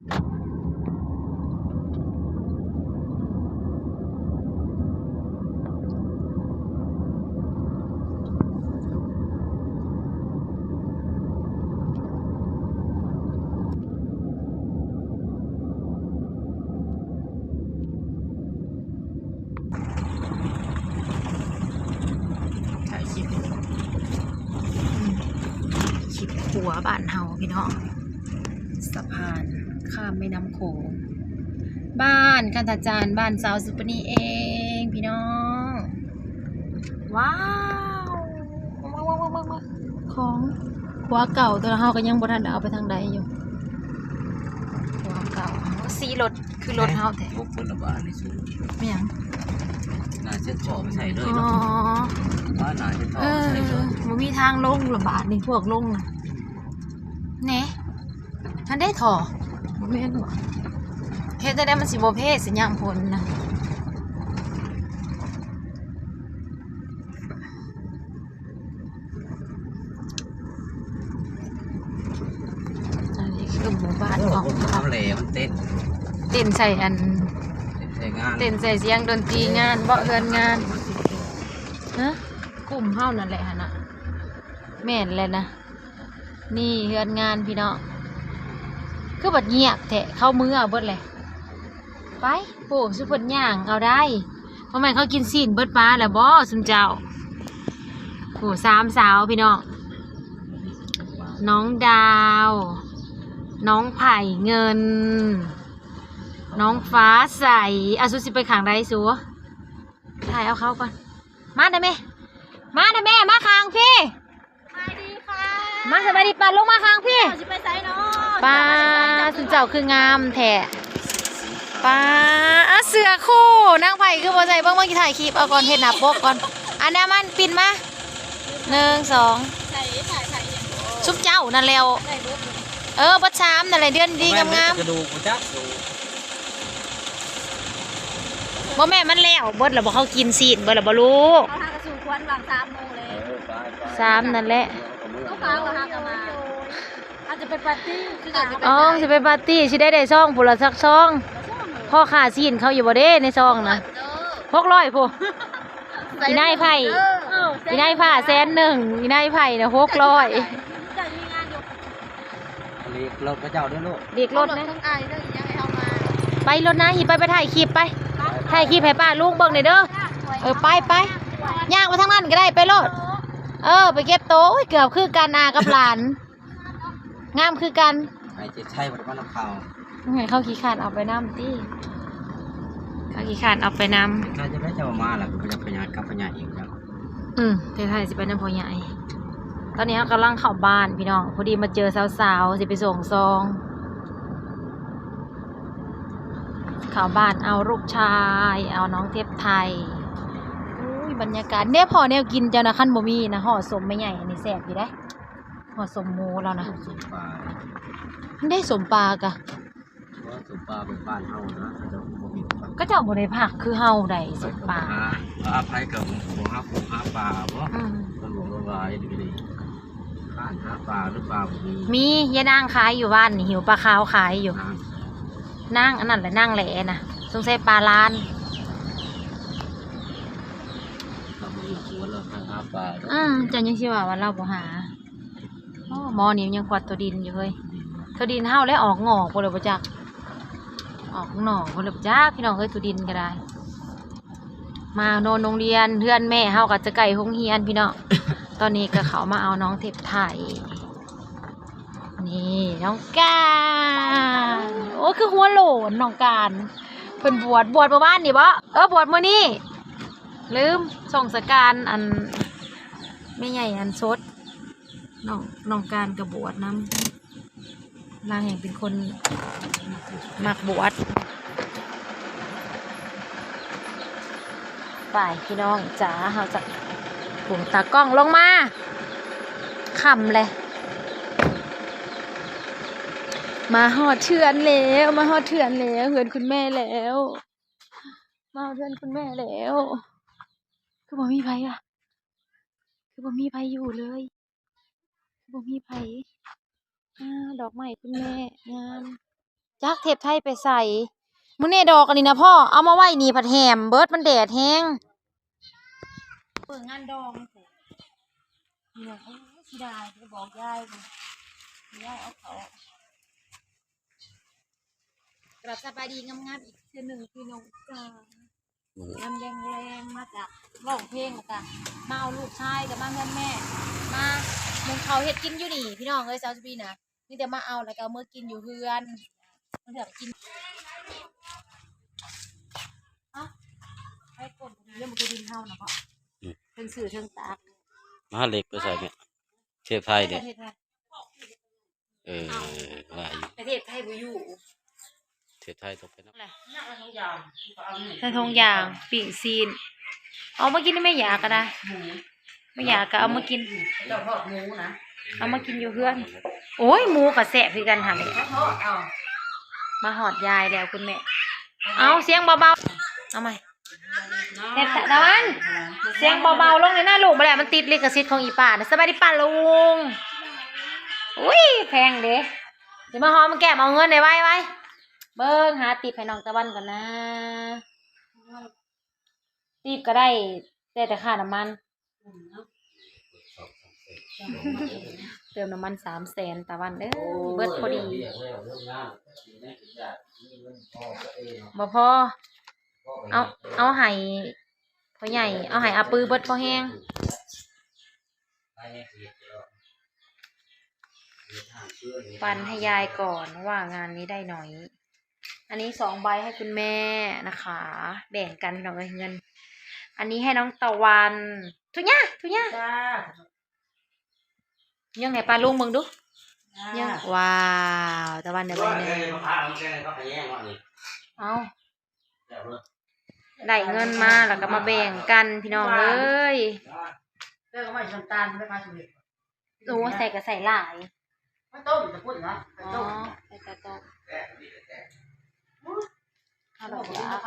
ຖ່າຍຄລິບ ອືມ ຄລິບຂົວບ້ານເຮົາພີ່ນ້ອງ ສະພານຂ້າມແມ່ນ້ຳໂຂງ ບ້ານຄັນທະຈານ ບ້ານສາວສຸປະນີເອງພີ່ນ້ອງ. ວ້າວ ຂອງຂົວເກົ່າ ແຕ່ເຮົາກໍຍັງບໍ່ທັນໄດ້ເອົາໄປທາງໃດຢູ່ ຂົວເກົ່າ ເຮົາ ສີລົດຄືລົດເຮົາແທ້ ຍົກເບິດລະບາດນີ້ສູງ ແມ່ນຫຍັງ? ໜ້າເຊັດທໍ່ໄປໃສ່ເລີຍເນາະ ອໍ ວ່າໜ້າເຊັດທໍ່ ເອີ ໄປໃສ່ເລີຍ ບໍ່ມີທາງລົງລະບາດນີ້ ພວກລົງນະ ແນ່ ຫັ້ນເດ້ທໍ່ ບໍ່ແມ່ນຫວາ ເຮັດຈັ່ງໃດມັນຊິບໍ່ເພ ຊິຍາມຝົນນະ. ອັນນີ້ຄືໝູ່ບ້ານຂອງ ເອີ ເຂົາແຫຼມັນເຕັ້ນ ເຕັ້ນໃສ່ອັນ ເຕັ້ນໃສ່ງານ ເຕັ້ນໃສ່ສຽງດົນຕີງານເບາະເຮືອນງານ ຮະ ກຸ່ມເຮົານັ້ນແຫຼະຫັ້ນນະ ແມ່ນແຫຼະນະ. ນີ້ເຮືອນງານພີ່ນ້ອງ ຄືບັດງຽບແທ້ ເຂົາເມືອເບິດແຫຼະ ໄປ ໂອ້ ຊຸເພິ່ນຍ່າງເອົາໄດ້ ບໍ່ແມ່ນເຂົາກິນຊີ້ນເບິດປາແລ້ວບໍຊຸມເຈົ້າ ໂອ້ ສາມສາວພີ່ນ້ອງ ນ້ອງດາວ ນ້ອງໄຜ່ເງິນ ນ້ອງຟ້າໃສ ອາ ສູຊິໄປຂ້າງໃດສູ ຖ່າຍເອົາເຂົາກ່ອນ ມານະແມ່ ມານະແມ່ ມາຂ້າງພີ້. ສະບາຍດີຄ່ະ ມາສະບາຍດີ ປ້າລົງມາຂ້າງພີ້ ເຈົ້າຊິໄປໃສເນາະ ປ້າ ຊຸມເຈົ້າຄືງາມແທ້ ປ້າ ເສື້ອຄູ່ນາງໄຜ່ຄືບໍ່ໃສ່ ເບິ່ງ ເບິ່ງ ຖ່າຍຄລິບເອົາກ່ອນ ເຮັດໜ້າປົກກ່ອນ ອັນນັ້ນມັນປິ່ນມາ ໜຶ່ງ ສອງ ໃສ່ ຖ່າຍ ຖ່າຍອີ່ຫຍັງ ຊຸມເຈົ້ານັ້ນແລ້ວ ໄດ້ເບິດ ເອີ ເບິດສາມນັ້ນແຫຼະ ເດືອນດີງາມໆ ກະດູກບໍ່ຈັກ ບໍ່ແມ່ນມັນແລ້ວເບິດແລ້ວບໍ່ ເຂົາກິນຊີ້ນເບິດແລ້ວບໍ່ລູກ ເຮົາຫາກະສູ່ຄວັນຫວ່າງສາມໂມງແລ້ວ ສາມນັ້ນແຫຼະ ເຂົາຫາກະມາ ອາດຈະໄປປາຕີ້ ຄືອາດຈະໄປ ອໍ ຊິໄປປາຕີ້ ຊິໄດ້ ໄດ້ຊອງພຸ້ນລະ ຈັກຊອງ ພໍຄ່າຊີ້ນເຂົາຢູ່ບໍ່ເດ້ໃນຊອງນະ ຫົກຮ້ອຍພຸ້ນ ອີ່ນາຍໄຜ່ ອີ່ນາຍພ້າແສນໜຶ່ງ ອີ່ນາຍໄຜ່ນະຫົກຮ້ອຍ ເຈົ້າມີງານຢູ່ ຫຼີກລົດເຂົາເຈົ້າເດີລູກ ຫຼີກລົດນະ ເອົາລົດທາງອ້າຍເດີ ຍັງໃຫ້ເຮົາມາ ໄປລົດນະ ຫິໄປ ໄປຖ່າຍຄລິບໄປ ຖ່າຍຄລິບໃຫ້ປ້າລຸງເບິ່ງແດ່ເດີ ເອີ ໄປ ໄປ ຍ່າງໄປທາງນັ້ນກໍໄດ້ ໄປໂລດ ເອີ ໄປເກັບໂຕ ໂອ້ຍ ເກືອບຄືກັນ ອາກັບຫຼານ ງາມຄືກັນ ໃຫ້ເຈັດໄຊບໍ່ໄດ້ມານຳເຂົາ ໃຫ້ເຂົາຂີ້ຄ້ານເອົາໄປນຳຕິ ເຂົາຂີ້ຄ້ານເອົາໄປນຳ ເຂົາຈະໄດ້ເຈົ້າມາລະ ກໍບໍ່ຢາກໄປຍາດກັບໄປຍາດອີກແລ້ວ. ອືມ ແທ້ໆ ຊິໄປນຳພໍ່ໃຫຍ່ ຕອນນີ້ເຮົາກຳລັງເຂົ້າບ້ານພີ່ນ້ອງ ພໍດີມາເຈີສາວໆ ຊິໄປສົ່ງຊອງ ເຂົ້າບ້ານເອົາລູກຊາຍ ເອົານ້ອງເທບໄທ ໂອ້ຍ ບັນຍາກາດ ແນວພໍແນວກິນເຈົ້ານະ ຄັນບໍ່ມີນະ ຫໍ່ສົມແມ່ໃຫຍ່ອັນນີ້ແຊບຢູ່ເດ້ ຫໍ່ສົມໝູລາວນະ ສົມປາ ອັນໃດສົມປາກະ ວ່າສົມປາແບບບ້ານເຮົານະ ເຂົາເຈົ້າບໍ່ມີ ເຂົາເຈົ້າບໍ່ໄດ້ຜັກຄືເຮົາໃດ ສົມປາ ຫາ ຫາໄຜກໍບໍ່ຫາ ຫາປາບໍ່ ອືມ ມັນບໍ່ຫຼາຍດີ ຮ້ານຫາປາຫຼືປາບໍ່ມີ ມີ ຍານາງຂາຍຢູ່ບ້ານນີ້ ຫິວປາຂາວຂາຍຢູ່ ນາງ ນາງອັນນັ້ນແຫຼະ ນາງແຫຼນະ ສົງໄສປາລ້ານ ເຂົາບໍ່ມີສວນແລ້ວ ຫາປາ ອືມ ເຈົ້າຍັງຊິວ່າວ່າລາວບໍ່ຫາ ໂອ້ ໝໍນີ້ຍັງກວາດໂຕດິນຢູ່ເຮີ້ຍ ໂຕດິນເຮົາແຫຼະອອກງອກບໍ່ເລີຍບໍ່ຈັກ ອອກນອກບໍ່ເລີຍບໍ່ຈັກ ພີ່ນ້ອງເອີຍ ໂຕດິນກໍໄດ້ ມານອນໂຮງຮຽນ ເຮືອນແມ່ເຮົາກໍຈະໃກ້ໂຮງຮຽນພີ່ນ້ອງ ຕອນນີ້ກໍເຂົ້າມາເອົານ້ອງເທບໄທ ນີ້ນ້ອງການ ໂອ້ ຄືຫົວໂຫຼນນ້ອງການ ເພິ່ນບວດ ບວດມື້ວານນີ້ບໍ ເອີ ບວດມື້ນີ້ ລືມ ສອງສະການ ອັນ ແມ່ໃຫຍ່ອັນສົດ ນ້ອງ ນ້ອງການກໍບວດນຳ ລາວແຮ່ງເປັນຄົນມັກບວດ ໄປພີ່ນ້ອງຈ໋າ ເຮົາຈະ ໂອ້ ຕາກ້ອງລົງມາ ຄ່ຳແລ້ວ ມາຮອດເຮືອນແລ້ວ ມາຮອດເຮືອນແລ້ວ ເຮືອນຄຸນແມ່ແລ້ວ ມາຮອດເຮືອນຄຸນແມ່ແລ້ວ ຄືບໍ່ມີໃຜວະ ຄືບໍ່ມີໃຜຢູ່ເລີຍ ບໍ່ມີໃຜ ອາ ດອກໄມ້ຄຸນແມ່ງາມ ຈັກເທບໄທໄປໃສ. ມື້ນີ້ດອກອັນນີ້ນະພໍ່ ເອົາມາໄວ້ນີ້ພັດແຫ້ມເບິດ ມັນແດດແຮງ. ເບິ່ງງານດອງ ເສຍດາຍ ໄປບອກຍາຍ ຍາຍເອົາເຂົ້າ. ກະລາບສະບາຍດີງາມໆອີກເທື່ອໜຶ່ງພີ່ນ້ອງຈ້າ. ມື້ ຍາມແລງໆ ມາຈາກຮ້ອງເພງ ແລ້ວກະມາເອົາລູກຊາຍ ກະມາເຮືອນແມ່ ມາ ໜຶ້ງເຂົ້າເຮັດກິນຢູ່ນີ້ພີ່ນ້ອງເອີຍ. ສາວສະບີນະ ມີແຕ່ມາເອົາ ແລ້ວກະເອົາເມືອກິນຢູ່ເຮືອນ ເລືອກກິນ. ເອົ້າ ໃຫ້ກົນເລື່ອງມັນຄືດິນເຮົານະເບາະ. ອືມ ເທິງຊື່ເທິງຕາກ. ມາເຫຼັກໄປໃສ່ແມ່ ເທບໄທເດ້. ເອີ ວ່າຢູ່ ປະເທດໄທບໍ່ຢູ່ ເທບໄທຕົກໄປເນາະ. ໃສ່ຖົງຢາງ ປີ້ງຊີ້ນ ເອົາມາກິນນຳແມ່ຢາກະໄດ້. ໝູ ແມ່ຢາກະເອົາມາກິນ ເຈົ້າທອດໝູນະ ເອົາມາກິນຢູ່ເຮືອນ. ໂອ້ຍ ໝູກະແຊບຄືກັນຫັ້ນແຫຼະ ມາທອດເອົາ ມາຮອດຍາຍແລ້ວຄຸນແມ່. ເອົາ ສຽງເບົາໆ ເອົາໃໝ່. ເຮັດຕາວັນ ສຽງເບົາໆລົງແດ່ນະລູກ ບໍ່ແລ້ວມັນຕິດລິຂະສິດຂອງອີ່ປ້ານະ. ສະບາຍດີປ້າລຸງ. ອຸ້ຍ ແພງເດ້ ຊິມາຫອມແກ້ມເອົາເງິນໄດ້ໄວໆ. ເບິ່ງ ຫາຕິບໃຫ້ນ້ອງຕາວັນກ່ອນນະ. ຕິບກະໄດ້ແຕ່ ແຕ່ຄ່ານ້ຳມັນ. ເຕີມນ້ຳມັນສາມແສນ ຕາວັນເອີຍ ເບິດພໍດີ. ບໍ່ພໍ ເອົາ ເອົາໃຫ້ພໍ່ໃຫຍ່ ເອົາໃຫ້ອາປືເບິດພໍແຮງ. ປັນໃຫ້ຍາຍກ່ອນ ເພາະວ່າງານນີ້ໄດ້ໜ້ອຍ. ອັນນີ້ສອງໃບໃຫ້ຄຸນແມ່ນະຄະ ແບ່ງກັນພີ່ນ້ອງເອີຍ ເງິນ. ອັນນີ້ໃຫ້ນ້ອງຕາວັນ ທຸຍາ ທຸຍາ ຍັງໃຫ້ປ້າລຸງເບິ່ງດູ. ຍັງ ວ້າວ ຕາວັນໄດ້ໃບໜຶ່ງ. ເອົາ ໄດ້ເງິນມາແລ້ວກະມາແບ່ງກັນພີ່ນ້ອງເອີຍ. ແລ້ວກະມານ້ຳຕານ ແລ້ວມາສຳເລັດ. ໂອ້ ໃສ່ກະໃສ່ຫຼາຍ ມາຕົ້ມແຕ່ພຸ້ນນະ ໄປຕົ້ມ ອໍ ໃສ່ກະຕົ້ມ. ເອົາດອກ ກິນຄຳ ນ້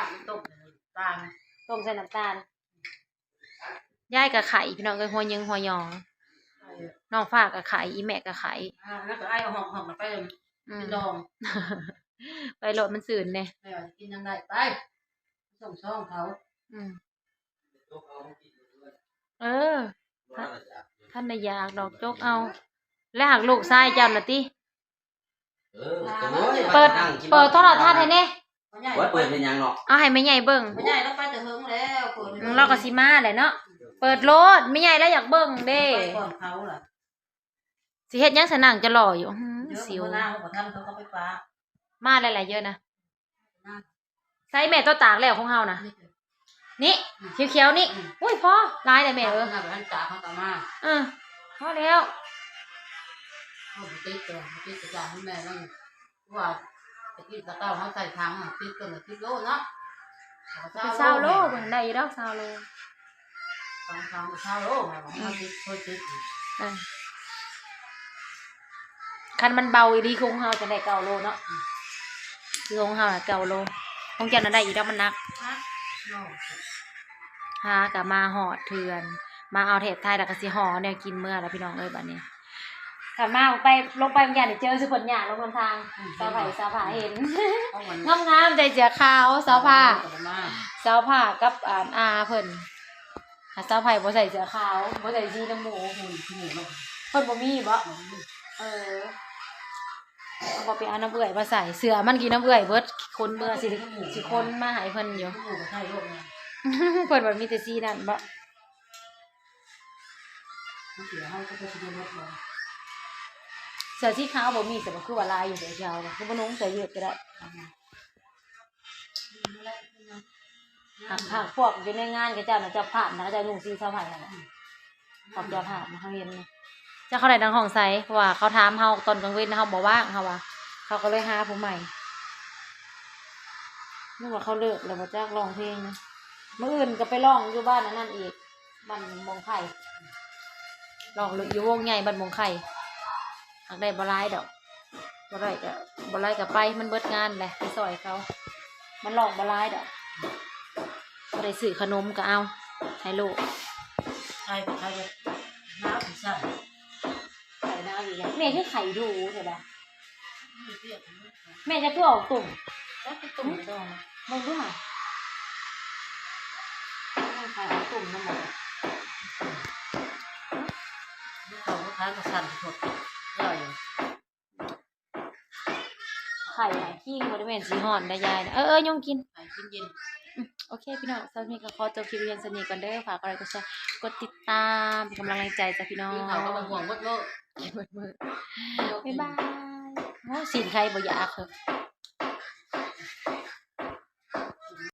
ຳຕົ້ມ ນ້ຳຕານ ຕົ້ມໃສ່ນ້ຳຕານ. ຍາຍກະໄຂ້ພີ່ນ້ອງເອີຍ ຫົວຍິງຫົວຍອງ ນ້ອງຟ້າກະໄຂ້ ອີ່ແມ່ກະໄຂ້. ອ່າ ແລ້ວກະໄອຫ້ອງໆ ໄປ ອືມ ກິນດອງ ໄປໂລດມັນຊື່ນແດ່. ເອີ ກິນຫຍັງໄດ້ ໄປ ສົ່ງຊອງເຂົາ. ອືມ ເອີ ທ່ານ ທ່ານນະຢາກດອກ ຈົກເອົາ ແລະຫາກລູກຊາຍເຈົ້ານະຕິ. ເອີ ເປີດ ເປີດໂທລະທັດໃຫ້ແດ່. ໂອ້ຍ ເປີດເປັນຫຍັງເນາະ ເອົາໃຫ້ແມ່ໃຫຍ່ເບິ່ງ. ແມ່ໃຫຍ່ລາວໄປແຕ່ເຫິງແລ້ວ ເປີດ ອືມ ລາວກະຊິມາແຫຼະເນາະ. ເອີ ເປີດໂລດ ແມ່ໃຫຍ່ລາວຢາກເບິ່ງເດ້. ໄປກ່ອນເຂົາລະ ຊິເຮັດຫຍັງຊະ ນັ່ງຈະຫຼໍ່ຢູ່. ອື ສິວ ມາແລ້ວຫຼາຍເຢີນະ. ໃສແມ່ຕົວຕາກແລ້ວຂອງເຮົານະ ນີ້ ຂຽວໆນີ້. ອືມ ໂອ້ຍ ພໍຫຼາຍແລ້ວແມ່ເອີຍ. ເອີ ພໍແລ້ວ. ເອີ ບໍ່ຕິດ ບໍ່ຕິດກະຢ່າໃຫ້ແມ່ນັ້ນ ວ່າຕະກີ້ຕະເກົ່າເຮົາໃສ່ຖັງ ຕິດຕົ້ນລະສິບໂລເນາະ. ເປັນຊາວໂລ ເພິ່ນໄດ້ຢູ່ດອກ ຊາວໂລ. ສອງຖັງຊາວໂລ ແມ່ວ່າເຮົາຕິດ ເຄີຍຕິດ. ເອີ ຄັນມັນເບົາອີ່ຫຼີ ຂອງເຮົາຈະໄດ້ເກົ້າໂລເນາະ. ອືມ ຄືຂອງເຮົານະເກົ້າໂລ ຂອງເຈົ້ານະໄດ້ອີກດອກ ມັນໜັກ. ຫາກະມາຮອດເຮືອນ ມາເອົາເທບໄທ ແລ້ວກະຊິຫໍ່ແນວກິນເມືອລະພີ່ນ້ອງເອີຍ. ບາດນີ້ ຄັນມາໄປ ລົງໄປໂຮງຮຽນນີ້ ເຈີຊິເພິ່ນຍ່າງລົງນຳທາງ. ອືມ ສາວໄຜ ສາວຜາເຫັນ ງາມໆ ໃສ່ເສື້ອຂາວ ສາວຜາ ສາວຜາກັບ ອ່າ ອາເພິ່ນ. ຫາສາວໄຜບໍ່ໃສ່ເສື້ອຂາວ ບໍ່ໃສ່ສີນຳໝູ່. ອືມ ເພິ່ນບໍ່ມີບໍ? ບໍ່ມີ. ເອີ ເຮົາກໍໄປເອົານຳເອື້ອຍມາໃສ່ ເສື້ອມັນກິນນຳເອື້ອຍເບິດ. ຄົນເມືອຊິ ຊິຄົນມາໃຫ້ເພິ່ນຢູ່. ເພິ່ນວ່າມີແຕ່ສີນັ້ນບໍ? ເສື້ອຂາວບໍ່ມີ ແຕ່ວ່າຄືວ່າຫຼາຍຢູ່ ເສື້ອຂາວ ຄືບໍ່ນຸ່ງໃສ່ເຍອະກະໄດ້. ຫາກ ຫາກພວກຢູ່ໃນງານຂະເຈົ້ານະ ເຈົ້າພາບນະ ເຂົາເຈົ້ານຸ່ງສີຊາວໄຜຫັ້ນນະ. ອືມ ຂອບເຈົ້າພາບນະ ເຮົາເຫັນນະ. ຈັກເຂົາໄດ້ນັ່ງຫ້ອງໃສ ເພາະວ່າເຂົາຖາມເຮົາຕອນກາງເວັນ ເຮົາບໍ່ວ່າງ ເຮົາວ່າ ເຂົາກໍເລີຍຫາຜູ້ໃໝ່. ນຶກວ່າເຂົາເລີກແລ້ວບໍ່ຈັກ ຮ້ອງເພງນະ. ມື້ອື່ນກໍໄປຮ້ອງຢູ່ບ້ານອັນນັ້ນອີກ ບ້ານໝອງໄຂ່ ລອກເລີກຢູ່ວົງໃຫຍ່ບ້ານໝອງໄຂ່. ຫາກໄດ້ບໍ່ຫຼາຍດອກ ບໍ່ໄດ້ກະ ບໍ່ໄດ້ກະໄປ ມັນເບິດງານແຫຼະ ໄປຊ່ອຍເຂົາ. ມັນລອກບໍ່ຫຼາຍດອກ ພໍໄດ້ຊື້ຂະໜົມກະເອົາໃຫ້ລູກ. ໄປ ໄປ ໜາວຊິສັ່ນ ໄປໜາວ ແມ່ຄືໄຂ່ດູແທ້ບາດ. ແມ່ຈະຄືເອົາຕົ້ມ? ຈັກໄປຕົ້ມໄປດອງ. ເບິ່ງດູຫາ ໄຂ່ເອົາຕົ້ມນຳບໍ່? ເຂົາຂາຍກະສັ່ນໂພດ. ອະໄລ ໄຂ່ຫາຍຄີງບໍ່ໄດ້ແມ່ນຊິຮ້ອນໄດ໋ຍາຍ. ເອີໆ ຍຸງກິນ ໄຂ່ກິນເຢັນ. ອືມ ໂອເຄພີ່ນ້ອງ ສຳລັບນີ້ກໍຂໍຈົບຄລິບພຽງສ່ຳນີ້ກ່ອນເດີ. ຝາກກົດໄລ ກົດແຊ ກົດຕິດຕາມ ເປັນກຳລັງແຮງໃຈຈ້າພີ່ນ້ອງ. ກິນເຂົ້າກັບໝາກມ່ວງເບິດມື້ ກິນເບິດມື້. ບາຍບາຍ. ໂອ້ ຊີ້ນໄຂ່ບໍ່ຢາກເຮີ້.